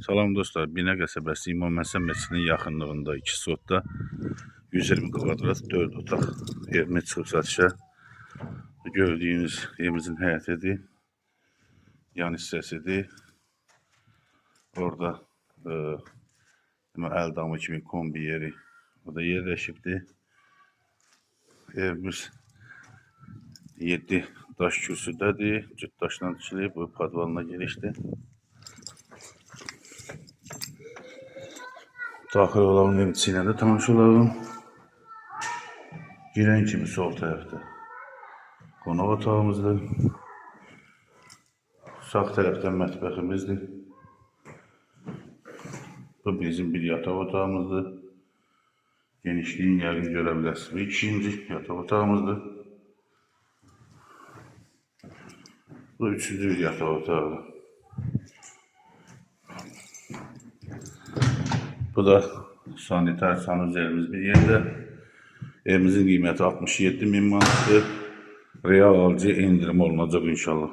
Salam dostlar, Binə qəsəbəsi İmam Həsən məscidinin yaxınlığında 2 sotda 120 kvadrat 4 otaq evimiz çıxıb satışa. Gördüyünüz evimizin həyətidir. Yan hissəsidir. Orada əl damı kimi kombi yeri o da yerləşibdir. Evimiz 7 daş kürsüdədir. Cüt daşla tikilib. Bu podvalına girişdir. Daxil olalım, evin içi ilə də tanış olalım. Girən kimi sol tərəfdə qonaq otağımızdır. Sağ tərəfdə mətbəximizdir. Bu bizim bir yataq otağımızdır. Genişliyin yəqin görə bilərsiniz. Bu ikinci yataq otağımızdır. Bu üçüncü bir yataq otağıdır. Bu da sanitar sanuzelimiz bir yerdə. Evimizin qiyməti 67 min manatdır. Real alıcı endirim olunacaq inşallah.